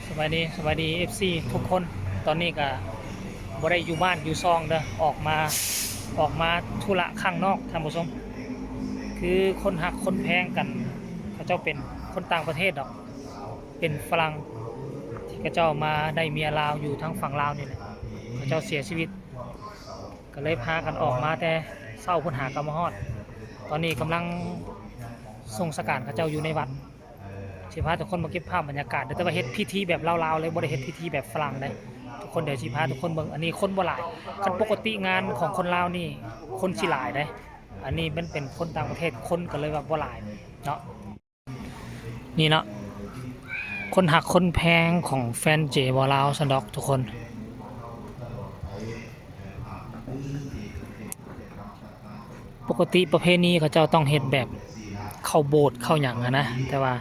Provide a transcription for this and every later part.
ສະບາຍດີ ສະບາຍດີ ເອັຟຊີ ທຸກຄົນ. ຕອນນີ້ກະບໍ່ໄດ້ຢູ່ບ້ານຢູ່ຊ່ອງເດີ້ ອອກມາ ອອກມາທຸລະຂ້າງນອກ ທ່ານຜູ້ຊົມ. ຄືຄົນຮັກຄົນແພງກັນ ເຂົາເຈົ້າເປັນຄົນຕ່າງປະເທດດອກ ເປັນຝຣັ່ງ ທີ່ເຂົາເຈົ້າມາໄດ້ເມຍລາວຢູ່ທາງຝັ່ງລາວນີ້ແຫຼະ ເຂົາເຈົ້າເສຍຊີວິດ ກໍເລີຍພາກັນອອກມາແຕ່ເຊົ້າພຸ້ນຫາກໍມາຮອດ. ຕອນນີ້ກຳລັງສົ່ງສະການເຂົາເຈົ້າຢູ່ໃນວັດ. ຊິພາທຸກຄົນມາເກັບພາບບັນຍາກາດເດີ້ ແຕ່ວ່າເຮັດພິທີແບບລາວໆເລີຍ ບໍ່ໄດ້ເຮັດພິທີແບບຝຣັ່ງເດ້ທຸກຄົນ. ດຽວຊິພາທຸກຄົນເບິ່ງ. ອັນນີ້ຄົນບໍ່ຫຼາຍ ຄັນປົກກະຕິງານຂອງຄົນລາວນີ້ຄົນຊິຫຼາຍເດ້. ອັນນີ້ມັນເປັນຄົນຕ່າງປະເທດ ຄົນກໍເລີຍວ່າບໍ່ຫຼາຍເນາະ. ນີ້ເນາະ ຄົນຮັກຄົນແພງຂອງແຟນເຈບໍ່ລາວຊັ້ນດອກທຸກຄົນ. ປົກກະຕິປະເພນີເຂົາເຈົ້າຕ້ອງເຮັດແບບເຂົ້າໂບດເຂົ້າຫຍັງຫັ້ນນະ ແຕ່ວ່າ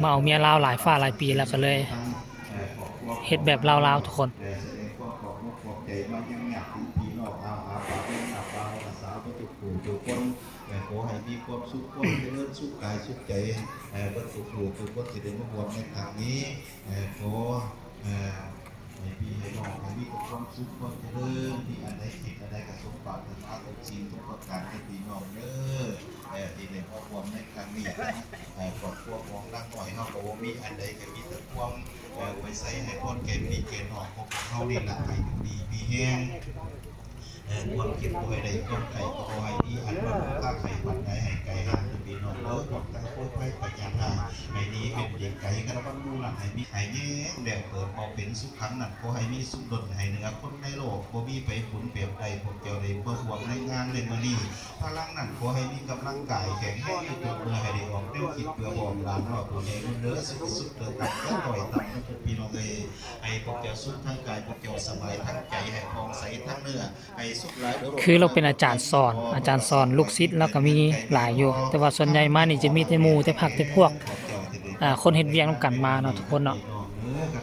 ມາເອົາເມຍລາວຫຼາຍຟ້າຫຼາຍປີແລ້ວ ກໍເລີຍເຮັດແບບລາວໆທຸກຄົນ. ຂໍໃຫ້ມີຄວາມສຸກຄວາມຈະເລີນສຸກກາຍສຸກໃຈ ເບິດທຸກຜູ້ທຸກຄົນທີ່ໄດ້ມາຮ່ວມໃນຄັ້ງນີ້. ຂໍ ໃຫ້ພີ່ໃຫ້ນ້ອງໃຫ້ມີແຕ່ຄວາມສຸກຄວາມຈະເລີນ ມີອັນໃດຄິດອັນໃດກໍສົມປາດຖະໜາທຸກສິ່ງທຸກປະການເດີພີ່ນ້ອງເດີ. ທີ່ໄດ້ມາຮ່ວມໃນຄັ້ງນີ້ ຄອບຄົວຂອງນາງນ້ອຍເຮົາກໍບໍ່ມີອັນໃດ ກໍມີແຕ່ຄວາມ ໄວ້ໃສ່ໃຫ້ພອນແກ່ພີ່ແກ່ນ້ອງຂອງພວກເຮົານີ້ລະ ໃຫ້ຢູ່ດີມີແຮງ. ຄວາມເຈັບບໍ່ໃຫ້ໄດ້ ຄວາມໄຂ້ກໍບໍ່ໃຫ້ມີ ອັນວ່າໂລຄາໄຂ້ຫວັດໃດໃຫ້ໄກຫ່າງເດີພີ່ນ້ອງເດີ. ຄວາມຕາຍໂຄດໄພພະຍາດຮ້າຍໃຫ້ໜີເວັ້ນໄກ ກະລະວັງໝູ່ນັ້ນໃຫ້ມີ ໃຫ້ແຍງແລ້ວເກີດບໍ່ເປັນສຸຂັງນັ້ນ ຂໍໃຫ້ມີສຸດດົນໃຫ້ເໜືອຄົນໃນໂລກ ບໍ່ມີໄປບຸນແບບໃດ ພວກເຈົ້າໄດ້ມາຮ່ວມໃນງານໃນມື້ນີ້ ພະລັງນັ້ນຂໍໃຫ້ມີກຳລັງກາຍແຂງແຮງ ໃຫ້ຈົບເມື່ອໃຫ້ໄດ້ອອກແນວຄິດເພື່ອບອກຫຼານວ່າຜູ້ໃຫຍ່ບຸນເດີ ສຸກສຸດເດີ ຕັ້ງແຕ່ນ້ອຍຕັ້ງແຕ່ຜູ້ພີ່ນ້ອງເອີຍ ໃຫ້ພວກເຈົ້າສຸກທາງກາຍ ພວກເຈົ້າສະບາຍທາງໃຈ ໃຫ້ຜ່ອງໃສທາງເນື້ອ ໃຫ້ສຸກຫຼາຍເດີ. ຄືລາວເປັນອາຈານສອນ ອາຈານສອນລູກສິດລາວກໍມີຫຼາຍຢູ່ ແຕ່ວ່າສ່ວນໃຫຍ່ມານີ້ຈະມີແຕ່ໝູ່ແຕ່ພັກແຕ່ພວກ ອ່າ ຄົນເຮັດວຽກນຳກັນມາເນາະ ທຸກຄົນເນາະ.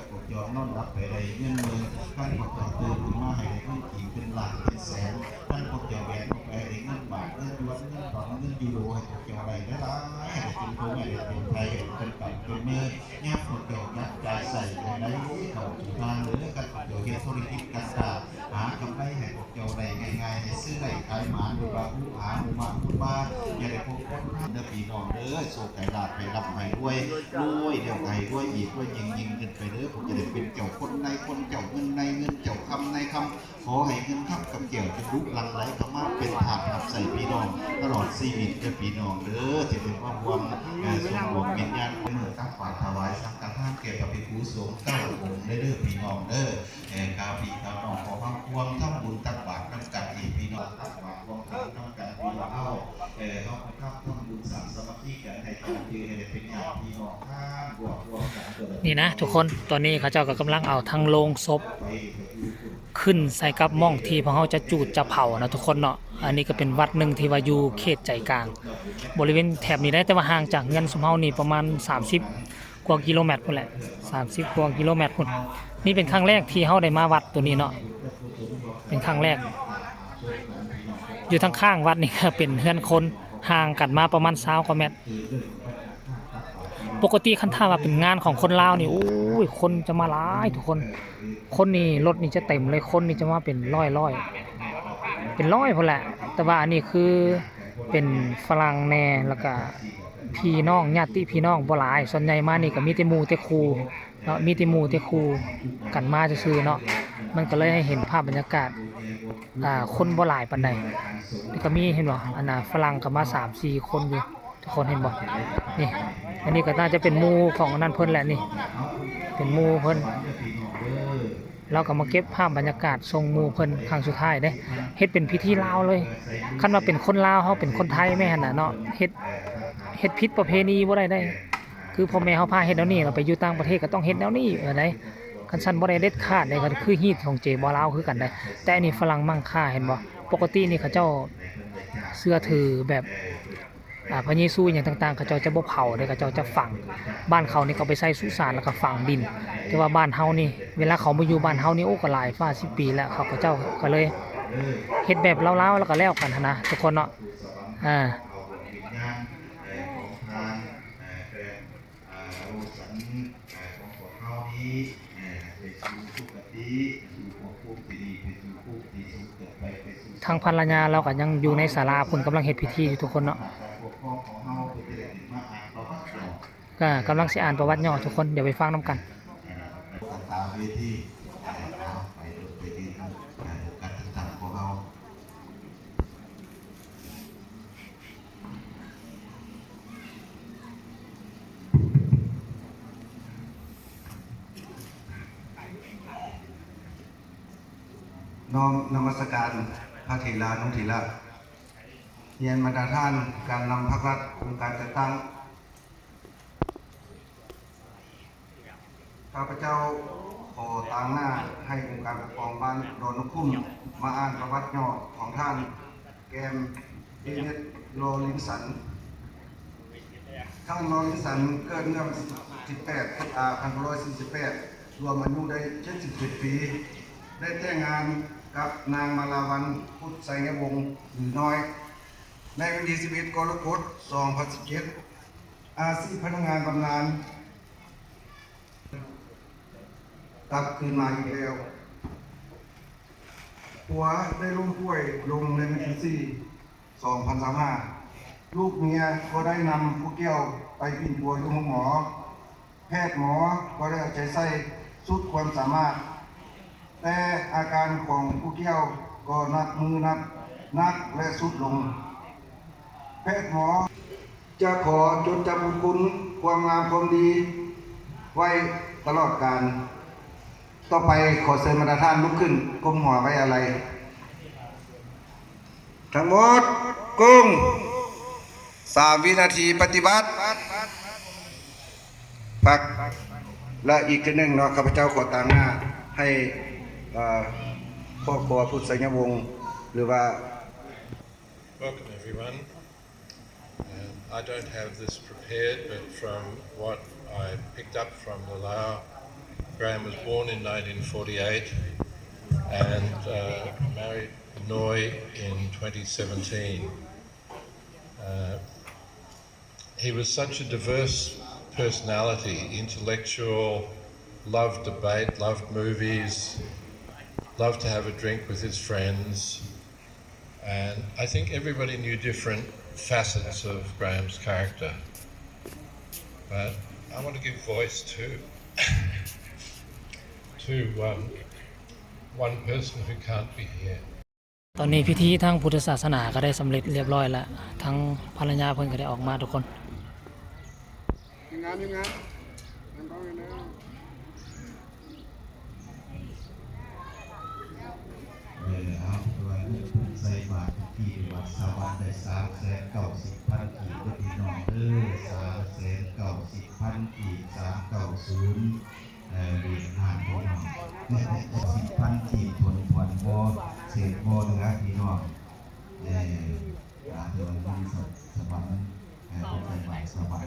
ພວກເຈົ້ານອນຫຼັບໄປໄດ້ເງິນໝື່ນ ຄັນພວກເຈົ້າຕື່ນຂຶ້ນມາໃຫ້ໄດ້ເງິນກີບເປັນລ້ານເປັນແສນ ຄັນພວກເຈົ້າແບກອອກໄປໃຫ້ໄດ້ເງິນບາດ ເງິນຢວນ ເງິນດອນ ເງິນຢູໂຣ ໃຫ້ພວກເຈົ້າໄດ້ຫຼາຍໆ ໃຫ້ໄດ້ເປັນໂທ ໃຫ້ໄດ້ເປັນໄພ ໃຫ້ເປັນປັບເປັນເມີ ຍາມພວກເຈົ້າຈັບຈ່າຍໃຊ້ໃຫ້ໄດ້ເຂົ້າສູ່ທາງເດີ. ຄັນພວກເຈົ້າເຮັດທຸລະກິດການຄ້າ ຫາກຳໄລໃຫ້ພວກເຈົ້າໄດ້ງ່າຍໆ ໃຫ້ຊື້ໄດ້ຂາຍໝານ ຫຼືວ່າຫູຫາໝູ່ໝາກໝູ່ປາ ຢ່າໄດ້ພົບຄົນທາງເດີພີ່ນ້ອງເດີ. ໂຊກໃຫ້ລາບ ໃຫ້ລ່ຳ ໃຫ້ລວຍ ລວຍແລ້ວໃຫ້ລວຍອີກ ລວຍຍິ່ງໆຂຶ້ນໄປເດີ. ພວກເຈົ້າໄດ້ເປັນເຈົ້າຄົນນາຍຄົນ ເຈົ້າເງິນນາຍເງິນ ເຈົ້າຄຳນາຍຄຳ ຂໍໃຫ້ເງິນຄຳກັບແກ້ວຈະລຸຫຼັ່ງໄຫຼເຂົ້າມາເປັນທາດຮັບໃຊ້ພີ່ນ້ອງຕະຫຼອດຊີວິດເດີພີ່ນ້ອງເດີ. ທີ່ໄດ້ມາຮ່ວມ ເອີ ສົ່ງດວງວິນຍານ ມື້ຕັກບາດຖວາຍສັງຄະທານແກ່ພະພິກຂຸສົງເກົ້າອົງເດີພີ່ນ້ອງເດີ. ເອີ ຂ້າພີ່ຂ້ານ້ອງຂໍຮ່ວມທຳບຸນຕັກບາດນຳກັນອີກພີ່ນ້ອງ ຕັກບາດຮ່ວມກັນນຳກັນພີ່ນ້ອງເຮົາ ເອີ ເຮົາໄປທຳ ທຳບຸນສ້າງສາມັກຄີກັນ ໃຫ້ເປັນຍາດພີ່ນ້ອງທາງ ລວມກັນ. ນີ້ນະທຸກຄົນ ຕອນນີ້ເຂົາເຈົ້າກໍກຳລັງເອົາທັງໂລງສົບ ຂຶ້ນໃສ່ກັບໝ່ອງທີ່ພວກເຮົາຈະຈູດຈະເຜົານະທຸກຄົນເນາະ. ອັນນີ້ກໍເປັນວັດໜຶ່ງທີ່ວ່າຢູ່ເຂດໃຈກາງ ບໍລິເວນແຖບນີ້ໄດ໋ ແຕ່ວ່າຫ່າງຈາກເຮືອນຊຸມເຮົານີ້ປະມານສາມສິບກວ່າກິໂລແມັດພຸ້ນແຫຼະ ສາມສິບກວ່າກິໂລແມັດພຸ້ນ. ນີ້ເປັນຄັ້ງແລກທີ່ເຮົາໄດ້ມາວັດໂຕນີ້ເນາະ ເປັນຄັ້ງແລກ. ຢູ່ທາງຂ້າງວັດນີ້ກໍເປັນເຮືອນຄົນ ຫ່າງກັນມາປະມານຊາວກວ່າແມັດ. ປົກກະຕິຄັນຖ້າວ່າເປັນງານຂອງຄົນລາວນີ້ ໂອ້ຍ ຄົນຈະມາຫຼາຍທຸກຄົນ ຄົນນີ້ ລົດນີ້ຈະເຕັມເລີຍ ຄົນນີ້ຈະມາເປັນຮ້ອຍໆ ເປັນຮ້ອຍພຸ້ນແຫຼະ. ແຕ່ວ່າອັນນີ້ຄືເປັນຝຣັ່ງແດ່ ແລ້ວກະພີ່ນ້ອງ ຍາດຕິພີ່ນ້ອງບໍ່ຫຼາຍ ສ່ວນໃຫຍ່ມານີ້ກໍມີແຕ່ໝູ່ແຕ່ຄູ່ເນາະ ມີແຕ່ໝູ່ແຕ່ຄູ່ກັນມາຊື່ໆເນາະ. ມັນກໍເລີຍໃຫ້ເຫັນພາບບັນຍາກາດ ອ່າ ຄົນບໍ່ຫຼາຍປານໃດ ແລ້ວກໍມີ ເຫັນບໍ່ ອັນນ່າ ຝຣັ່ງກໍມາສາມສີ່ຄົນຢູ່ ທຸກຄົນເຫັນບໍ່? ນີ້ ອັນນີ້ກໍໜ້າຈະເປັນໝູ່ຂອງອັນນັ້ນເພິ່ນແຫຼະ ນີ້ເປັນໝູ່ເພິ່ນ. ລາວກໍມາເກັບພາບບັນຍາກາດສົ່ງໝູ່ເພິ່ນຄັ້ງສຸດທ້າຍເດ້ ເຮັດເປັນພິທີລາວເລີຍ. ຄັນວ່າເປັນຄົນລາວ ເຮົາເປັນຄົນໄທແມ່ຫັ້ນນະເນາະ ເຮັດ ເຮັດຜິດປະເພນີບໍ່ໄດ້ເດ້. ຄືພໍ່ແມ່ເຮົາພາເຮັດແນວນີ້ ເຮົາໄປຢູ່ຕ່າງປະເທດກໍຕ້ອງເຮັດແນວນີ້ ເອີ ໄດ້ ຄັນຊັ້ນບໍ່ໄດ້ເດັດຂາດເດ້. ກໍຄືຮີດຂອງເຈບໍ່ລາວຄືກັນໄດ໋ ແຕ່ອັນນີ້ຝຣັ່ງມັ່ງຄ່າ ເຫັນບໍ່? ປົກກະຕິນີ້ເຂົາເຈົ້າເຊື່ອຖືແບບ ອ່າ ພະເຢຊູຫຍັງຕ່າງໆ ເຂົາເຈົ້າຈະບໍ່ເຜົາເດ້ ເຂົາເຈົ້າຈະຝັງ. ບ້ານເຂົານີ້ເຂົາໄປໃສ່ສຸສານ ແລ້ວກໍຝັງດິນ. ແຕ່ວ່າບ້ານເຮົານີ້ ເວລາເຂົາມາຢູ່ບ້ານເຮົານີ້ ໂອ້ ກໍຫຼາຍກວ່າສິບປີແລ້ວ ເຂົາ ເຂົາເຈົ້າກໍເລີຍເຮັດແບບລາວໆ ແລ້ວກໍແລ້ວກັນຫັ້ນນະ ທຸກຄົນເນາະ. ອ່າ ທາງພັນລະຍາລາວກໍຍັງຢູ່ໃນສາລາພຸ້ນ ກຳລັງເຮັດພິທີຢູ່ທຸກຄົນເນາະ ກະກຳລັງຊິອ່ານປະຫວັດຫຍໍ້ທຸກຄົນ ດຽວໄປຟັງນຳກັນ. ນ້ອມນະມັດສະການພະເຖລານຸເຖລະ ຮຽນບັນດາທ່ານການນຳພັກລັດ ອົງການຈັດຕັ້ງ. ຂ້າພະເຈົ້າຂໍຕາງໜ້າໃຫ້ອົງການປົກຄອງບ້ານດອນນົກຂຸ້ມ ມາອ່ານປະຫວັດຫຍໍ້ຂອງທ່ານ ແກມ ເອເນັດ ລໍລິນສັນ. ທ່ານ ລໍລິນສັນ ເກີດເມື່ອວັນທີສິບແປດ ພຶດສະພາ ພັນເກົ້າຮ້ອຍສີ່ສິບແປດ ລວມອາຍຸໄດ້ເຈັດສິບເຈັດປີ, ໄດ້ແຕ່ງງານກັບນາງມາລາວັນ ພຸດໄຊຍະວົງ ຫຼື ນ້ອຍ ໃນວັນທີສິບເອັດ ກໍລະກົດ ສອງພັນສິບເຈັດ. ອາຊີບພະນັກງານບຳນານ ກັບຄືນມາອີກແລ້ວ. ຜົວໄດ້ລົ້ມປ່ວຍລົງໃນວັນທີສີ່ ສອງພັນຊາວຫ້າ. ລູກເມຍກໍໄດ້ນຳຜູ້ກ່ຽວໄປປິ່ນປົວຢູ່ໂຮງໝໍ. ແພດໝໍກໍໄດ້ເອົາໃຈໃສ່ສຸດຄວາມສາມາດ, ແຕ່ອາການຂອງຜູ້ກ່ຽວກໍນັບມື້ນັບໜັກ ແລະ ຊຸດລົງ. ແພດໝໍຈະຂໍຈົດຈຳບຸນຄຸນຄວາມງາມຄວາມດີໄວ້ຕະຫຼອດການ. ຕໍ່ໄປຂໍເຊີນບັນດາທ່ານລຸກຂຶ້ນກົ້ມຫົວໄວ້ອາໄລ. ທັງໝົດກົ້ມ ສາມວິນາທີປະຕິບັດ. ພັກ ແລະ ອີກເທື່ອໜຶ່ງເນາະ ຂ້າພະເຈົ້າຂໍຕາງໜ້າໃຫ້ ເອີ ຄອບຄົວພຸດໄຊຍະວົງ ຫຼືວ່າ Welcome everyone. Um, I don't have this prepared, but from what I picked up from the Lao, Graham was born in nineteen forty-eight and, uh, married Noi in twenty seventeen. Uh, he was such a diverse personality, intellectual, loved debate, loved movies, loved to have a drink with his friends. And I think everybody knew different facets of Graham's character. But I want to give voice to, to, um, one person who can't be here. ຕອນນີ້ພິທີທາງພຸດທະສາສະໜາກໍໄດ້ສຳເລັດລຽບຮ້ອຍແລ້ວ, ທາງພັນລະຍາເພິ່ນກໍໄດ້ອອກມາທຸກຄົນ. ງາມໆ ງາມ ເອີ ເອົາ ເພິ່ນໃສ່ບາດທີ່ວັດສະຫວັນໄດ້ສາມແສນເກົ້າສິບພັນກີບເດີພີ່ນ້ອງເດີ, ສາມແສນເກົ້າສິບພັນກີບ ສາມເກົ້າສູນ ເອີ ເວຍດນາມພີ່ນ້ອງ ສິບພັນກີບ ທົນຄວັນບໍ່ເສດບໍ່ເຫຼືອພີ່ນ້ອງ ເອີ ອາ ເພິ່ນໃສ່ບາດສະຫວັນ ເອີ ເພິ່ນໃສ່ບາດສະຫວັນ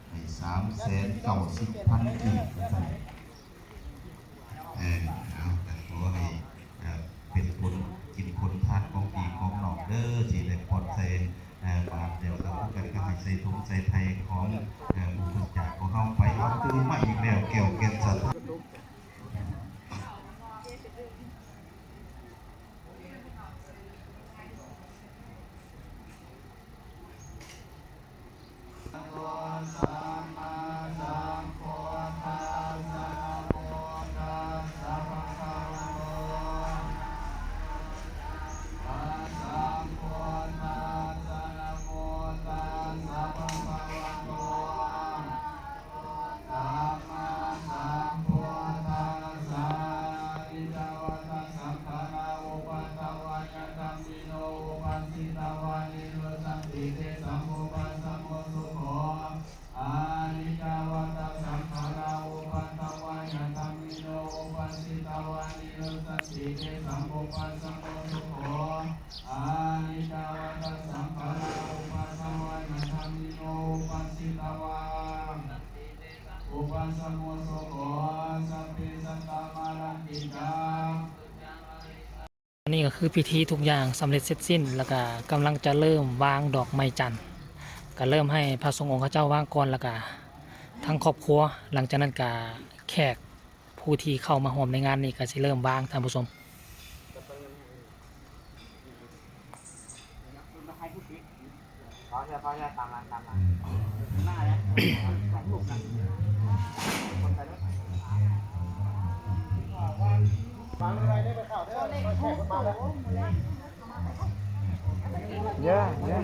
ໃຫ້ສາມແສນເກົ້າສິບພັນກີບວ່າຊັ້ນ. ເອີ ເອົາ ກໍຂໍໃຫ້ ເອີ ເປັນຄົນກິນຄົນທານຂອງພີ່ຂອງນ້ອງເດີ ທີ່ໄດ້ປ່ອນໃສ່ ເອີ ບາດແລ້ວກໍຄືກັນກໍໃຫ້ໃສ່ຖົງໃສ່ໄຖ່ຂອງ ເອີ ຜູ້ເພິ່ນຈາກຂອງເຮົາໄປ. ເອົາ ຕື່ມມາອີກແລ້ວ ແກ້ວແກ່ນສັດທາ. ອັນນີ້ກໍຄືພິທີທຸກຢ່າງສຳເລັດເສັດສິ້ນ ແລ້ວກໍກຳລັງຈະເລີ່ມວາງດອກໄມ້ຈັນ. ກະເລີ່ມໃຫ້ພະສົງອົງເຂົາເຈົ້າວາງກ່ອນ ແລ້ວກະທາງຄອບຄົວ, ຫຼັງຈາກນັ້ນກະແຂກຜູ້ທີ່ເຂົ້າມາຮ່ວມໃນງານນີ້ກະຊິເລີ່ມວາງ ທ່ານຜູ້ຊົມ. ເດີ ເດີ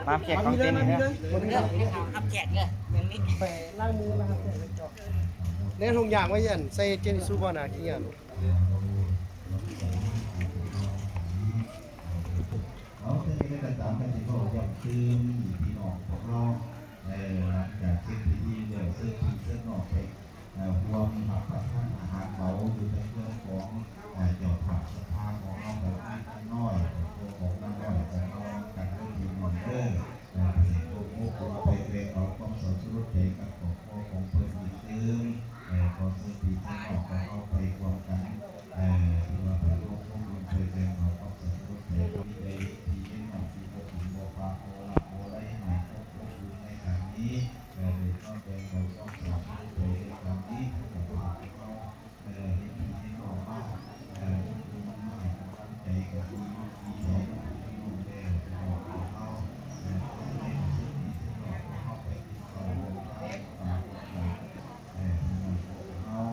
ຕາມແຂກຕ້ອງເຕັ້ນເດີ ຮັບແຂກເດີ ແນະ ຖົງຢາງໄວ້ ອັນ ໃສ່ເຈນຊູບໍ່ນາກິນຫຍັງ. ເອົາ ເຖິງຢ່າງໃດກໍຕາມ ກໍຊິເວົ້າຢ້ຳເຕືອນພີ່ນ້ອງພວກເຮົາ ເອີ ຫຼັງຈາກເສັດພິທີແລ້ວ ເຊີນພີ່ເຊີນນ້ອງໄປ ເອີ ຮ່ວມຮັບປະທານອາຫານເບົາຢູ່ໃນເຮືອນຂອງ ເອີ ເຈົ້າພາບສັດທາຂອງເຮົາ ແບບນ້ອຍໆ ຂອງນ້ອຍໆ ຂອງເຮົານຳກັນເດີພີ່ນ້ອງເດີ. ເອີ ໃຫ້ຄວາມອົບອຸ່ນໄປແບ່ງເອົາຄວາມເສົ້າສະຫຼົດໃຈກັບຄອບຄົວຂອງເພິ່ນອີກຕື່ມ. ເອີ ຂໍເຊີນພີ່ເຊີນນ້ອງຂອງເຮົາໄປຮ່ວມກັນ ເອີ ຖືວ່າໄປຮ່ວມອົບອຸ່ນໄປແບ່ງເອົາຄວາມເສົ້າສະຫຼົດໃຈ ມີໃດທີ່ເຫັນນ້ອງທີ່ບໍ່ເປັນບໍ່ປາກບໍ່ລາບບໍ່ໄຫຼ ໃຫ້ຄວາມອົບອຸ່ນໃນຄັ້ງນີ້ ເອີ ໄດ້ມາແບ່ງເອົາຄວາມເສົ້າສະຫຼົດໃຈໃນຄັ້ງນີ້ ເພື່ອເຈົ້າພາບຂອງເຮົາ ເອີ ເຫັນພີ່ເຫັນນ້ອງມາ ເອີ ອຸດໜູນມາໃຫ້ກຳລັງໃຈ ກໍດີອົກດີໃຈນຳພີ່ນ້ອງແດ່ ພີ່ນ້ອງຂອງເຮົາ ເອີ ຂໍໃຫ້ເຊີນພີ່ເຊີນນ້ອງຂອງເຮົາໄປກິນເຂົ້າຮ່ວມທານຮ່ວມປາກຮ່ວມຫຍັງ ເອີ ພີ່ນ້ອງຂອງເຮົາ.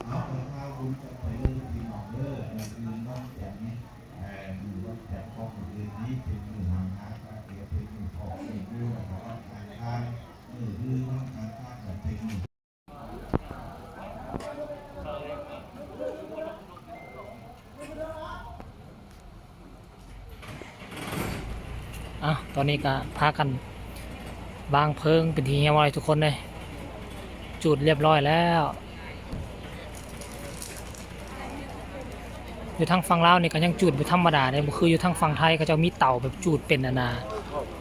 ເອົາ ໄປພາບຸນກັນໄປເດີພີ່ນ້ອງເດີ ມື້ອື່ນວັນຈັນ ເອີ ມື້ວັນຈັນຂອງມື້ອື່ນນີ້ເປັນມື້ຫ້າມຫາການ ເປັນມື້ພອກມື້ຢູ່ ແລ້ວກໍວັນອັງຄານ ມື້ອື່ນວັນອັງຄານກໍເປັນມື້ ອ້າວ ຕອນນີ້ກໍພາກັນວາງເພີງເປັນທີ່ຮຽບຮ້ອຍທຸກຄົນເລີຍ ຈູດຮຽບຮ້ອຍແລ້ວ. ຢູ່ທາງຝັ່ງລາວນີ້ກໍຍັງຈູດແບບທຳມະດາເດ້ ບໍ່ຄືຢູ່ທາງຝັ່ງໄທ ເຂົາເຈົ້າມີເຕົາແບບຈູດເປັນ ອັນນ່າ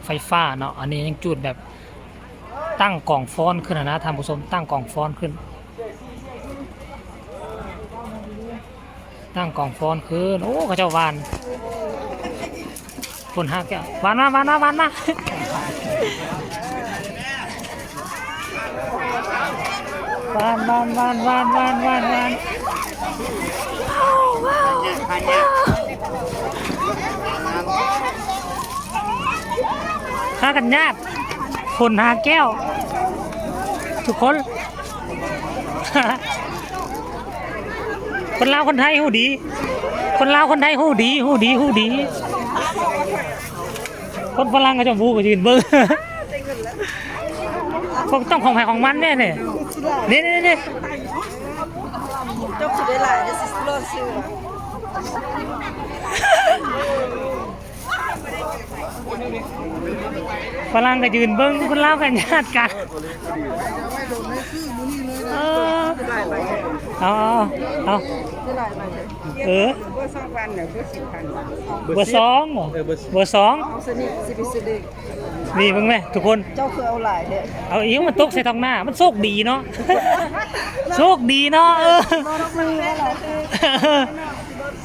ໄຟຟ້າເນາະ. ອັນນີ້ຍັງຈູດແບບຕັ້ງກອງຟອນຂຶ້ນຫັ້ນນະທ່ານຜູ້ຊົມ ຕັ້ງກອງຟອນຂຶ້ນ ຕັ້ງກອງຟອນຂຶ້ນ. ໂອ້ ເຂົາເຈົ້າຫວ່ານ ຄົນຫາແກ້ວ ຫວ່ານມາ ຫວ່ານມາ ຫວ່ານມາ ຫວ່ານ ຫວ່ານ ຫວ່ານ ຫວ່ານ ຫວ່ານ ຫວ່ານ ຫວ່ານ ຫາກັນຍາກ ຄົນຫາແກ້ວ ທຸກຄົນ. ຄົນລາວຄົນໄທຮູ້ດີ ຄົນລາວຄົນໄທຮູ້ດີ ຮູ້ດີ ຮູ້ດີ. ຄົນຝຣັ່ງເຂົາເຈົ້າບໍ່ຮູ້ກໍຢືນເບິ່ງ ພວກຕ້ອງຂອງໃຜຂອງມັນແນ່ນີ້ ນີ້ໆໆ ເຈົ້າຄືໄດ້ຫຼາຍເດ້ ຊິລອດຊື່. ຝຣັ່ງກໍຢືນເບິ່ງ ຄົນລາວກໍຍາດກັນ ເອີ ເອົາ ເອົາ ເອີ ເບີສອງ ເບີສອງ ເອີ ເບີສອງ ເອົາຊະນີ້ຊິໄປຊື້ເລກ ນີ້ເບິ່ງແມ້ທຸກຄົນ ເຈົ້າຄືເອົາຫຼາຍແທ້ ເອົາອີ່ຫຍັງມາຕົກໃສ່ທ້ອງໜ້າ ມັນໂຊກດີເນາະ ໂຊກດີເນາະ ເອີ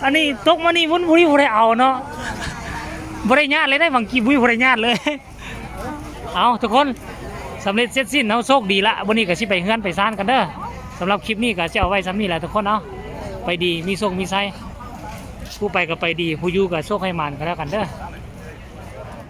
ອັນນີ້ຕົກມານີ້ມັນບໍ່ມີຜູ້ໃດເອົາເນາະ ບໍ່ໄດ້ຍາດເລີຍໃດ໋ ບາງກີ້ບໍ່ມີຜູ້ໃດຍາດເລີຍ. ເອົາ ທຸກຄົນ ສຳເລັດເສັດສິ້ນ ເຮົາໂຊກດີລະ ມື້ນີ້ກໍຊິໄປເຮືອນໄປຊານກັນເດີ. ສຳລັບຄລິບນີ້ກໍຊິເອົາໄວ້ສ່ຳນີ້ແຫຼະທຸກຄົນເນາະ ໄປດີ ມີໂຊກມີໄຊ ຜູ້ໄປກໍໄປດີ ຜູ້ຢູ່ກໍໂຊກໃຫ້ໝານກໍແລ້ວກັນເດີ.